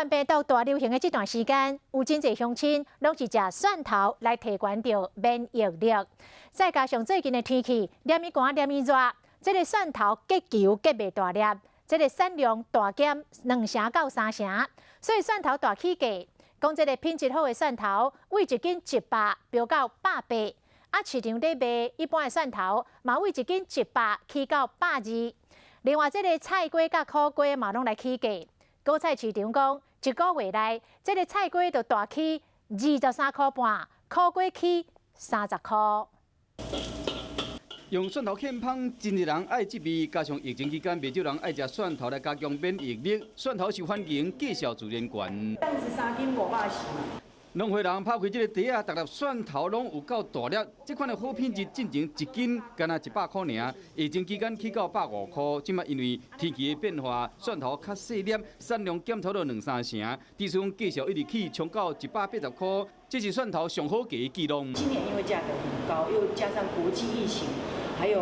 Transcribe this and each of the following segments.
冠病毒大流行的這段時間，有真濟鄉親攏是食蒜頭來提懸著免疫力。再加上最近的天氣，連鞭寒連鞭熱，這个蒜頭結球結袂大粒，這个產量大減2成到3成，所以蒜頭大起價。講這个品質好的蒜頭，為一斤100飆到180，啊市場咧賣一般的蒜頭，嘛為一斤100起到120。另外，這个菜瓜佮苦瓜嘛攏來起價。果菜市場講，一個月內，這个菜瓜就大起23塊半，苦瓜起30塊。用蒜頭獻芳，真濟人愛這味，加上疫情期間，袂少人愛食蒜頭來加強免疫力。蒜頭受歡迎，價數自然懸。33斤540嘛。農會人拍開這个袋仔，逐粒蒜頭攏有夠大粒。這款的好品質，進前一斤干焦100塊爾，疫情期間起到150塊。這馬因為天氣的變化，蒜頭較細粒，產量減差不多兩三成，只是講價數一直起，衝到180塊。這是蒜頭上好價的紀錄。今年因為價格很高，又加上國際疫情，還有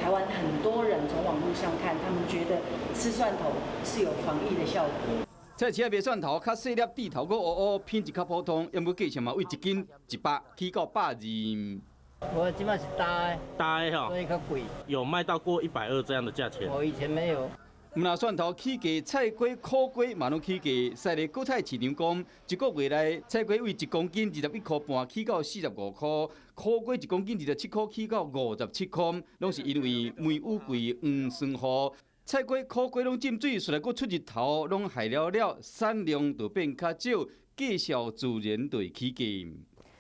台灣很多人從網路上看，他們覺得吃蒜頭是有防疫的效果。菜市仔賣蒜頭較細粒，蒂頭閣烏烏，品質較普通，毋過價錢嘛，為一斤100起到120。我這馬是大的，大的吼，所以較貴。有賣到過120這樣的價錢。我以前沒有。毋但蒜頭起價，菜瓜、苦瓜嘛攏起價。西螺果菜市場講，一個月內菜瓜為1公斤21塊半起到45塊，苦瓜1公斤27塊起到57塊，攏是因為梅雨季黃酸雨。菜瓜、苦瓜攏浸水，出來閣出日頭，攏害了了，產量就變較少，價數自然就會起價。